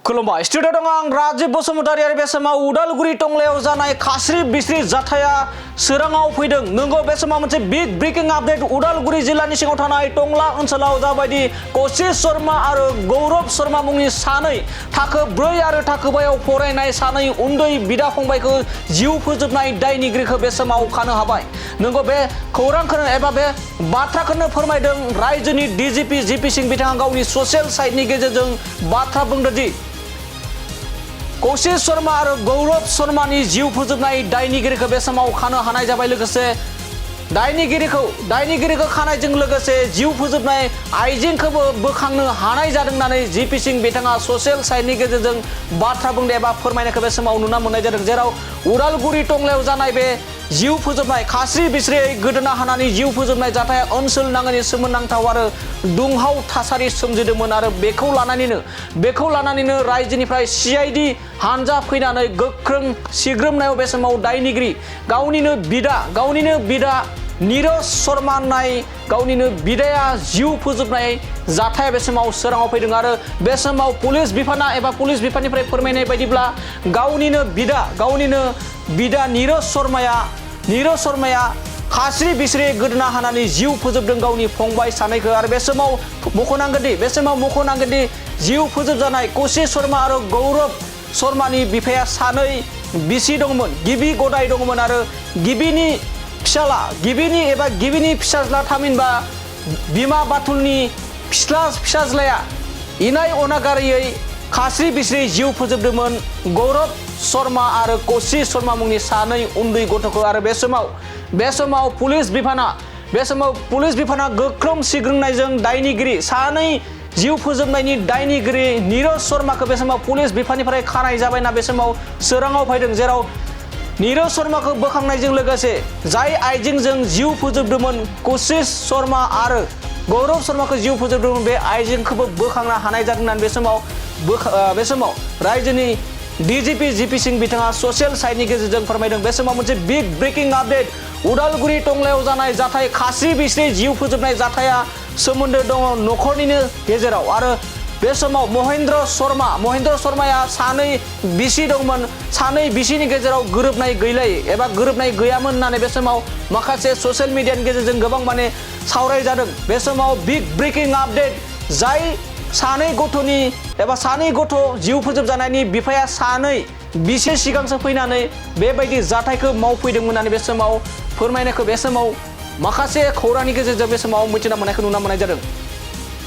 खुलुमबाय स्टुडिअ दं आं राजीब बसुमतारी आरो बे समाव उदालगुरि टंलायाव जानाय खास्रि बिस्रि जाथाया सोराङाव फैदों। नंगौ बे समाव मोनसे बिग ब्रेकिं आपडेट उदालगुरि जिल्लानि सिङाव थानाय टंला ओनसोलाव जाबायदि कशिश शर्मा आरो गौरब शर्मा मुंनि सानै थाखो 4 आरो थाखो 5 आव फरायनाय सानै उन्दै बिदा फंबायखौ जिउ फोजोबनाय दायनिगिरिखौ बे समाव खानो हाबाय। नंगौ बे खौरांखौनो एबा बे बाथ्राखौनो फोरमायदों रायजोनि डीजीपी जीपी सिंह बिथाङा गावनि ससियेल साइटनि गेजेरजों बाथ्रा बुंदोंदि कशिश शर्मा और गौरब शर्मानि जिउ फोजोबनाय दायनिगिरिखौ बे समाव खानो हानाय जाबाय। लोगोसे दायनिगिरिखौ खानायजों लोगोसे जिउ फोजोबनाय आइजेंखौबो बोखांनो हानाय जादों होननानै जीपी सिंह बिथाङा ससियेल साइटनि गेजेरजों बाथ्रा बुंदों एबा फोरमायनायखौ बे समाव नुना मोननाय जादों। जेराव उदालगुरि टंलायाव जानाय बे जिउ फोजोबनाय खास्रि बिस्रियै गोदोना हानानै जिउ फोजोबनाय जाथाया ओनसोल नाङैनो सोमोनांथाव आरो दुंहाव थासारि सोमजिदोंमोन आरो बेखौ लानानैनो रायजोनिफ्राय सीआईडी हानजा फैनानै गोख्रों सिग्रोमनायाव बे समाव दायनिगिरि गावनिनो बिदा नीरज शर्मा होननाय गावनिनो बिदाया जिउ फोजोबनाय जाथाया बे समाव सोराङाव फैदों आरो बे समाव पुलिस बिफाननिफ्राय फोरमायनाय बायदिब्ला गावनिनो बिदा नीरज शर्माया खास्रि बिस्रि गोदोना हानानै जिउ फोजोबदों गावनि फंबाय सानैखौ। आरो बे समाव मख'नांगोनदि जिउ फोजोबजानाय कशिश शर्मा आरो गौरब शर्मानि बिफाया सानै बिसि दंमोन, गिबि गदाय दंमोन आरो गिबिनि फिसाज्ला थामहिनबा बिमा बाथुलनि फिसाज्लाया इनाय अनागारियै खास्रि बिस्रि जिउ फोजोबदोंमोन गौरब शर्मा आरो कशिश शर्मा मुंनि सानै उन्दै गथ'खौ। आरो बे समाव पुलिस बिफाना गोख्रों सिग्रोमनायजों दायनिगिरि सानै जिउ फोजोबनायनि दायनिगिरि नीरज शर्माखौ बे समाव पुलिस बिफाननिफ्राय खानाय जाबायना बे समाव सोराङाव फैदों। जेराव नीरज शर्माखौ बोखांनायजों लोगोसे जाय आइजेंजों जिउ फोजोबदोंमोन कशिश शर्मा आरो गौरब शर्माखौ जिउ फोजोबदोंमोन बे आइजेंखौबो बोखांनो हानाय जादों होननानै बे समाव रायजोनि डीजीपी जीपी सिंह बिथाङा ससियेल साइटनि गेजेरजों फोरमायदों। बे समाव मोनसे बिग ब्रेकिं आपडेट उदालगुरि टंलायाव जानाय जाथाय खास्रि बिस्रि जिउ फोजोबनाय जाथाया सोमोन्दो दङ न'खरनिनो गेजेराव। आरो बे समाव महेन्द्र शर्माया सानै बिसि दंमोन, सानै बिसिनि गेजेराव गोरोबनाय गैयामोन होननानै बे समाव माखासे ससियेल मिडियानि गेजेरजों गोबां सावराय जादों। बे समाव बिग ब्रेकिं आपडेट जाय सानै गथ' जिउ फोजोबजानायनि बिफाया सानै बिसि सिगांसो फैनानै बेबायदि जाथायखौ मावफैदोंमोन होननानै बे समाव फोरमायनायखौ बे समाव माखासे खौरांनि गेजेरजों बे समाव मिथिना मोननायखौ नुना मोननाय जादों।